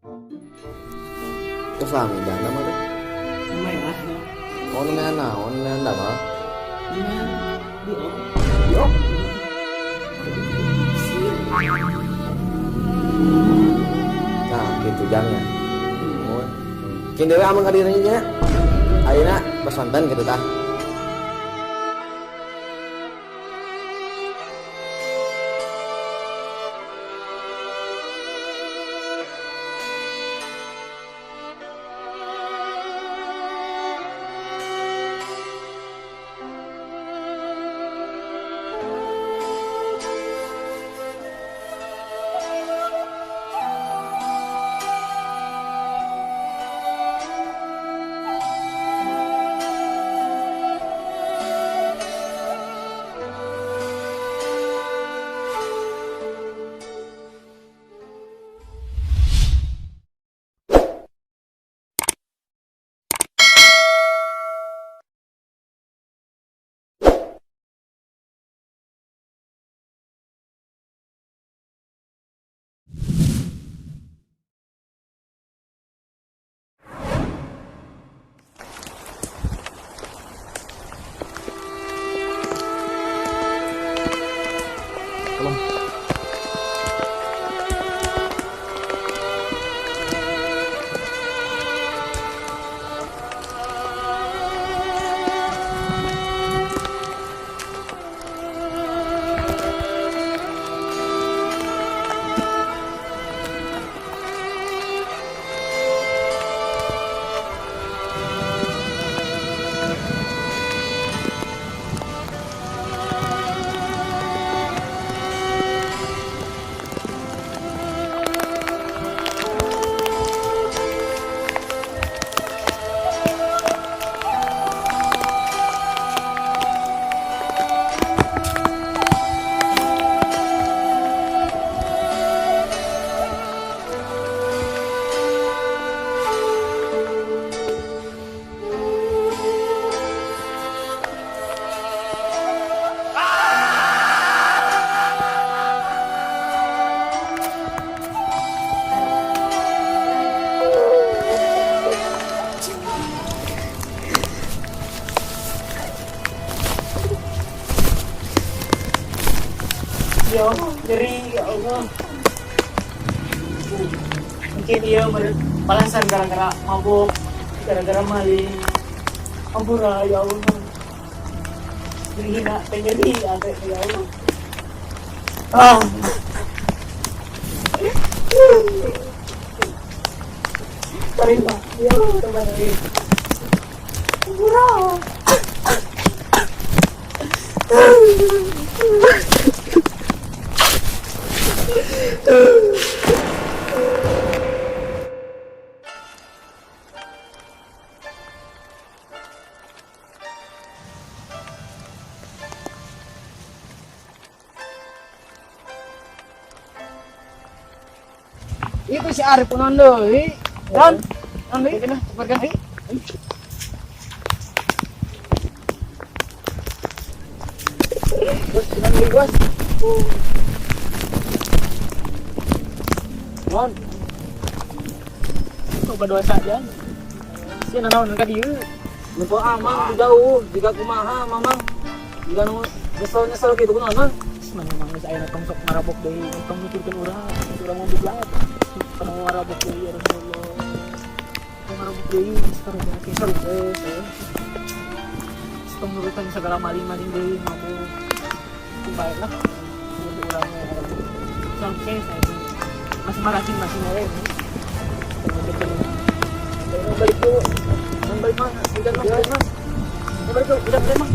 Terus lami jang nama teh. Lumayan. Oh, lumayan naon, lumayan damel. Lumayan di om. Di om. Nah, gitu jangnya. Oh. Kin dewe ameng ka dieu nya. Ayeuna bas sonten kitu tah. Ya Allah, nyeri ya Allah. Mungkin dia balasan gara-gara mabuk, gara-gara maling. Ampura ya Allah. Nyeri nak, nyeri ada ya Allah. Ah. Terima, ya Allah, terima. Ampura. Itu si Arif kunaon deui. Dan, naon deui? Cepat kan? Bos, kunaon deui, Bos? Naon? Coba dosa aja. Sia nanaon ka dieu? Lupa amang tuh jauh, jika kumaha mamang. Jika nu nyesel-nyesel kitu kunaon, Mang? Mana mang geus aya tong sok marabok deui, tong nuturkeun urang, urang mau bublak. Tong marabok deui ya Rasulullah. Tong marabok deui seru seru teh. Tong nurutan segala maling-maling deui mabuk. Baiklah. Urang sampai saya masih marahin masih mau. Balik dulu. Balik Mang, udah Mang, balik Mang. Balik dulu, udah balik Mang.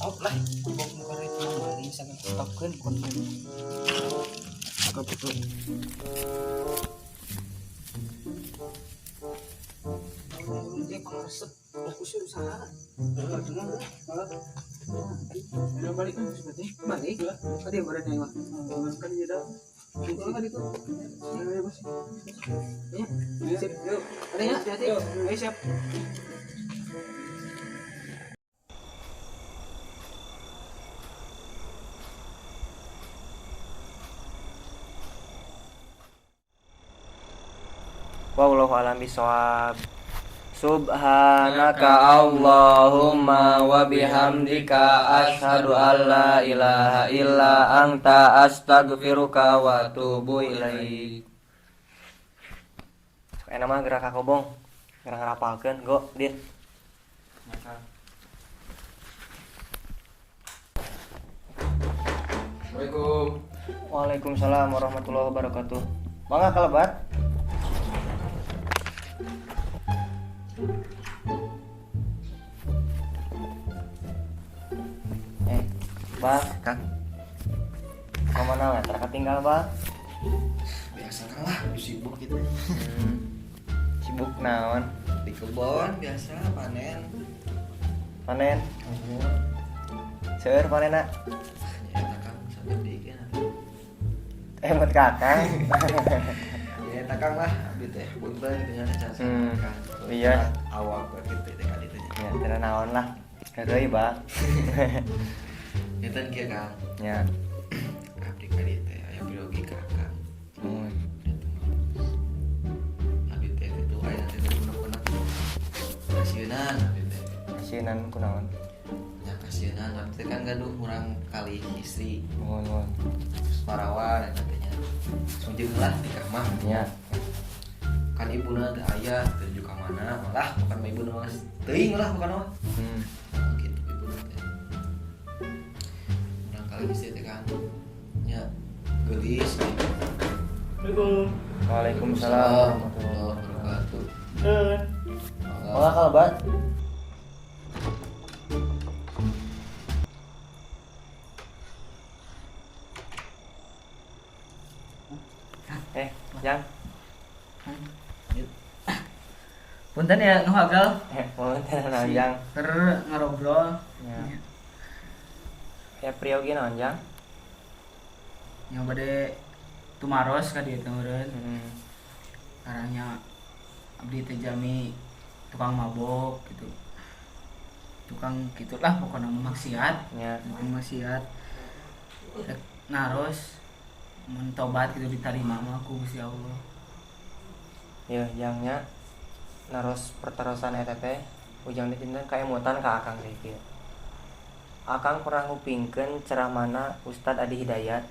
Stop lah, stopkan bukan. Buka. Fokusnya usaha. Udah balik kan seperti balik. Tadi yang baru nengok. Kan dia dah. Kan itu. Ya, sip. Yuk. Ada ya, hati-hati. Ayo siap. Wallahu a'lam bishawab. Subhanaka Allahumma wa bihamdika asyhadu an la ilaha illa anta astaghfiruka wa atubu ilaik. Sok enak mah gerak ka kobong. Gerak ngarapalkeun, go, Din. Assalamualaikum. Waalaikumsalam warahmatullahi wabarakatuh. Mangga kalebat. Bang, Kang. Kemana lah? Terketinggal, Bang. Biasa Kang lah, sibuk gitu. Sibuk naon? Di kebon biasa panen. Panen? Seueur panenna? Ya Kang, sagede kan. Emot kakang. Ya Kang lah, abdi teh punten gitu nya can Kang. Iya. Awak gitu teh kali teh. Ya, teu naon lah. Heureuy, Bang. Nyatan kieu Kang. Ya. Abdi ka dieu teh aya biologi ka Kang. Mun. Abdi teh kitu aya teh budak-budak. Kasieunan abdi teh. Kasieunan kunaon? Ya kasieunan abdi teh kan gaduh urang kali istri. Mun mun. Parawan eta teh nya. Sungjeung lah nikah mah. Ya. Kan ibuna teh aya teu ka mana malah bukan mah ibuna mah teuing lah bukan mah. Gitu ibuna teh. Kali istri teh kan nya geulis gitu. Assalamualaikum. Waalaikumsalam warahmatullahi wabarakatuh. Mangga kalebat. Jang. Punten ya nu hagal. Punten naon Jang. Keur ngarobrol. Ya. Ya priyogi naon Jang? Yang bade tumaros ka dieu teh meureun. Karanya abdi teh jami tukang mabok gitu. Tukang gitulah pokona maksiat. Ya. Tukang maksiat. Rek naros mun tobat gitu diterima mah ku Gusti Allah. Ya, jangnya naros pertarosan eta teh ujang teh dinten kaemutan ka Akang teh kieu. Akang pernah ngupingkeun ceramahna Ustad Adi Hidayat.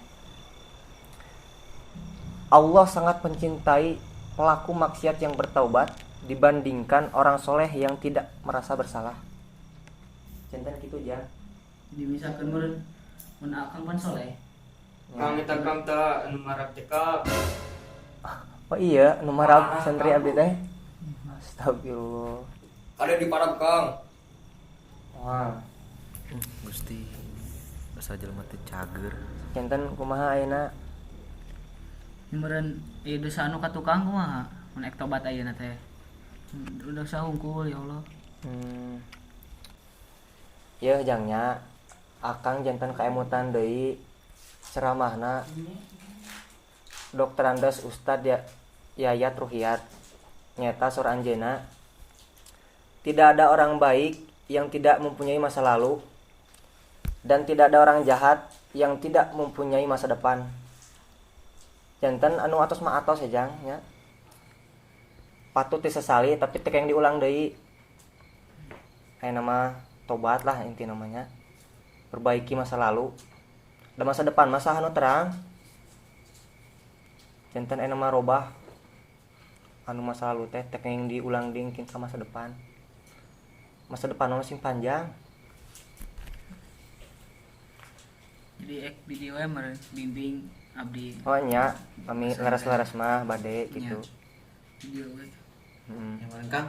Allah sangat mencintai pelaku maksiat yang bertaubat dibandingkan orang soleh yang tidak merasa bersalah. Cinten kitu jang. Jadi misalkan meureun mun Akang pan soleh. Kang eta Kang teh anu marab cekap. Oh iya, nu marab santri abdi teh. Astagfirullah. Ada di parab Kang. Wah. Gusti asa jelema teh cager. Janten kumaha ayeuna? Meureun ieu dosa anu ka tukang kumaha? Mun ek tobat ayeuna teh. Dosa hungkul ya Allah. Yeuh jangnya Akang janten kaemutan deui ceramahna Dr. Andes Ustad Yayat Ruhiyat. Nyata sor anjeuna tidak ada orang baik yang tidak mempunyai masa lalu dan tidak ada orang jahat yang tidak mempunyai masa depan. Janten anu atos mah atos ya jang nya. Patut disesali tapi teu yang diulang deui. Aya nama tobat lah inti namanya. Perbaiki masa lalu. Da masa depan masa anu terang. Janten aya nama robah anu masa lalu teh teu yang diulang deui ka masa depan. Masa depan masih panjang. Jadi ek di dieu we meureun bimbing abdi. Oh nya, kami leres-leres mah bade gitu. Di dieu we. Yang mana Kang?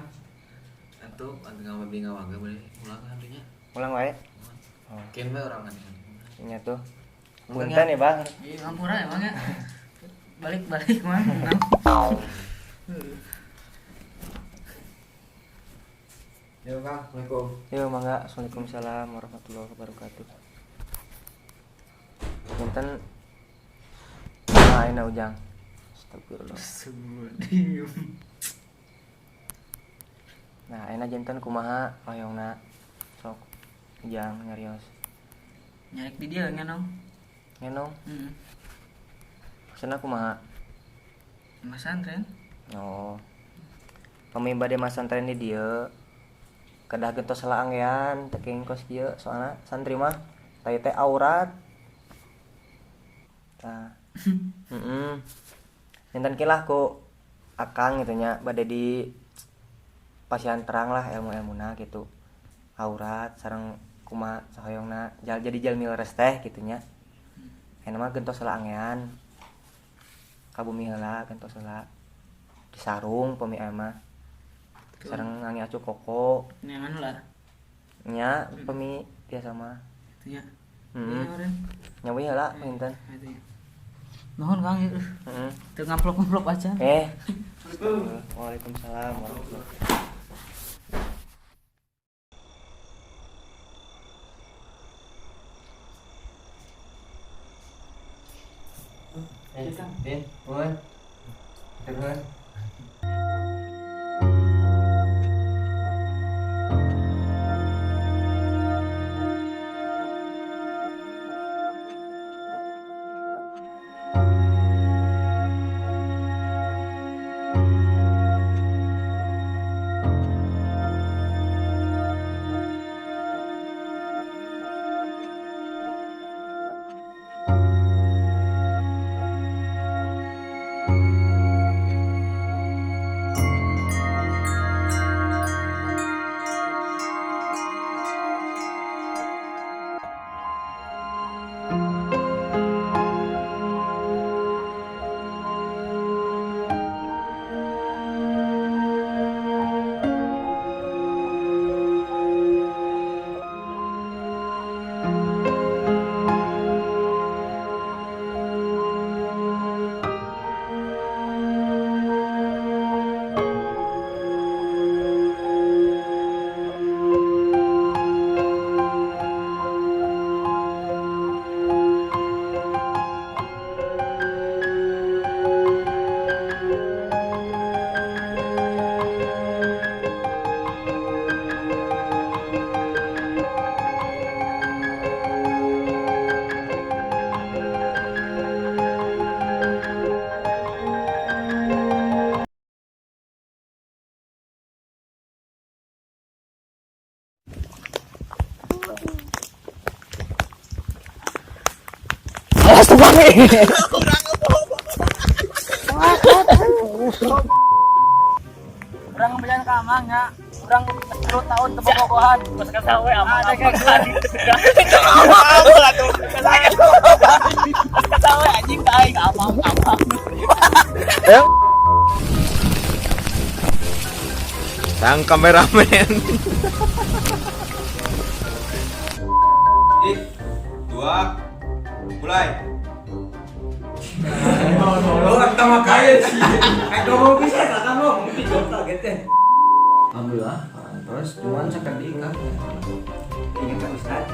Atuh anu ngabdi ngawaga boleh ulang abdinya. Ulang wae. Oh. Keun we urang kan. Nya tuh. Punten ya, Bang. Iya, hampura ya, Bang ya. Balik-balik mah. Yo Kang, Assalamualaikum. Yo mangga, Waalaikumsalam warahmatullahi wabarakatuh. Punten. Nah, ayeuna Ujang. Astagfirullah. Nah, ayeuna janten kumaha hoyongna sok Ujang nyarios. Nyarek di dia ngenong. Ngenong? Heeh. Maksudna kumaha? Masantren. Oh. Pami bade masantren di dieu kedah gentos laanggean teu kenging kos kieu soalna santri mah tai teh aurat. Tah. Heeh. Janten kilah ku akang gitu nya bade di pasian terang lah ilmu-ilmuna gitu. Aurat sareng kumaha sahoyongna jadi jalmi leres teh kitu nya. Ayeuna mah gentos laangean. Ka bumi heula gentos heula. Disarung pami aya mah. Sareng ngangi acu koko. Neangan heula. Nya pami biasa mah. Kitu nya. Heeh. Nya we heula punten. Nuhun Kang ieu. Heeh. Teu ngamplop-ngamplop aja. Waalaikumsalam warahmatullahi. Bin, nuhun. Nuhun. Urang ngambilan ka amang nya. Urang 10 tahun teu bobogohan. Pas kasawe amang. Pas kasawe anjing ka aing amang amang. Sang kameramen. 1, 2, mulai. Alhamdulillah, terus cuman sakedik kan. Ingat kan Ustaz?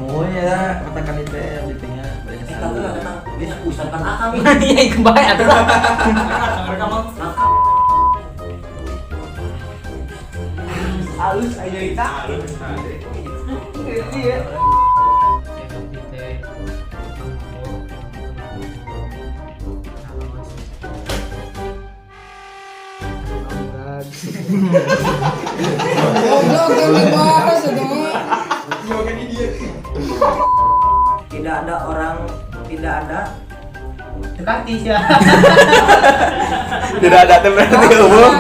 Oh ya, katakan itu abdi nya banyak Ustaz kan akang. Iya, kembali atuh. Halus aja kita. Iya. Tidak ada orang, tidak ada. Tekati sih. Tidak ada teh berarti umum.